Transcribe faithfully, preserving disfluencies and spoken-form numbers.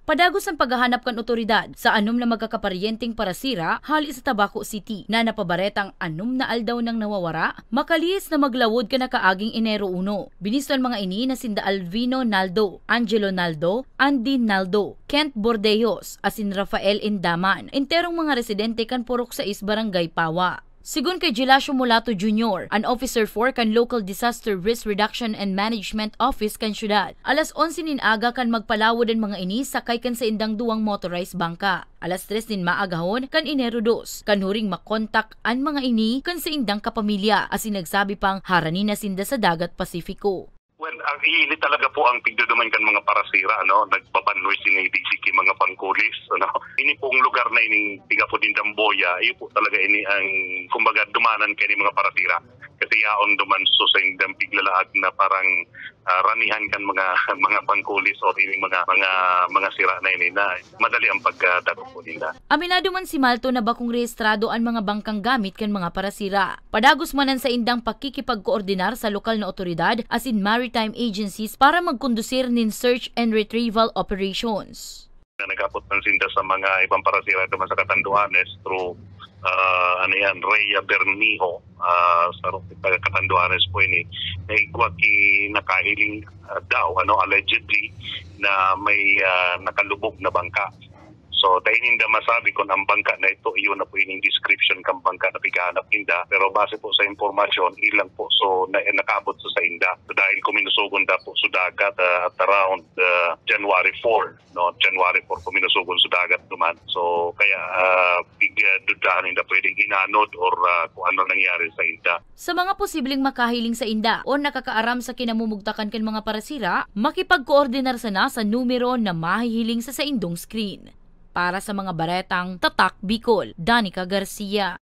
Padagos an paghahanap kan otoridad sa anom na magkakaparyenteng parasira hali sa Tabaco City na napabaretang anom na aldaw nang nawawara, makalihis na maglawod kan nakaaging Enero uno. Binisto an mga ini na sinda Alvino Naldo, Angelo Naldo, Andy Naldo, Kent Bordejos, asin Rafael Indaman, enterong mga residente kan Purok sais, Barangay Pawa. Sigon kay Gelacio Mulato Junior, an Officer four kan Local Disaster Risk Reduction and Management Office kan syudad, alas onse nin aga kan magpalawod an mga ini sakay kan saindang duwang motorized bangka. Alas tres nin maagahon kan Enero dos, kan huring makontak an mga ini kan saindang kapamilya, asin nagsabi pang harani na sinda sa Dagat Pasifiko. Well, ang ini talaga po ang pigduduman kan mga parasira, ano, nagbabanwis ini digdi ki mga bangkulis, ano. Ini pong lugar na ini, tiga po din Damboya, iyo po talaga ini ang, kumbaga, dumanan kay mga parasira. Kasi yaon duman so sa indang piglalaag na parang, ah, ranihan kan mga, mga bangkulis o ini mga, mga, mga sira na ini na madali ang pagdakop po nila. Aminado man si Malto na bakong rehistrado an mga bangkang gamit kan mga parasira. Padagos man an saindang pakikipagkoordinar sa lokal na otoridad asin maritime agencies para magkondusir nin search and retrieval operations. Na nag-abot man sinda sa mga ibang parasira duman sa Catanduanes through, ah, ano yan, Rhea Bermejo, ah, sa taga Catanduanes po ini. Naigwa ki nakahiling, ah, daw, ano, allegedly, na may, ah, nakalubog na bangka. So, dai ninda masabi kung ang bangka na ito, iyon na po yung description kang bangka na pighahanap ninda. Pero base po sa impormasyon, ilang po, so, na, nakaabot sa sainda. So, dahil kuminusugon da po sa dagat, ah, at around, ah, January four, no? January four, kuminusugon sa dagat duman. So, kaya, ah, pig, ah, dudahan ninda pwedeng inanod or, ah, kung ano nangyari sa inda. Sa mga posibleng makahiling sainda o nakakaaram sa kinamumugtakan kan mga parasira, makipagkoordinar sana sa numero na mahihiling sa saindong screen. Para sa mga baretang Tatak Bicol, Danica Garcia.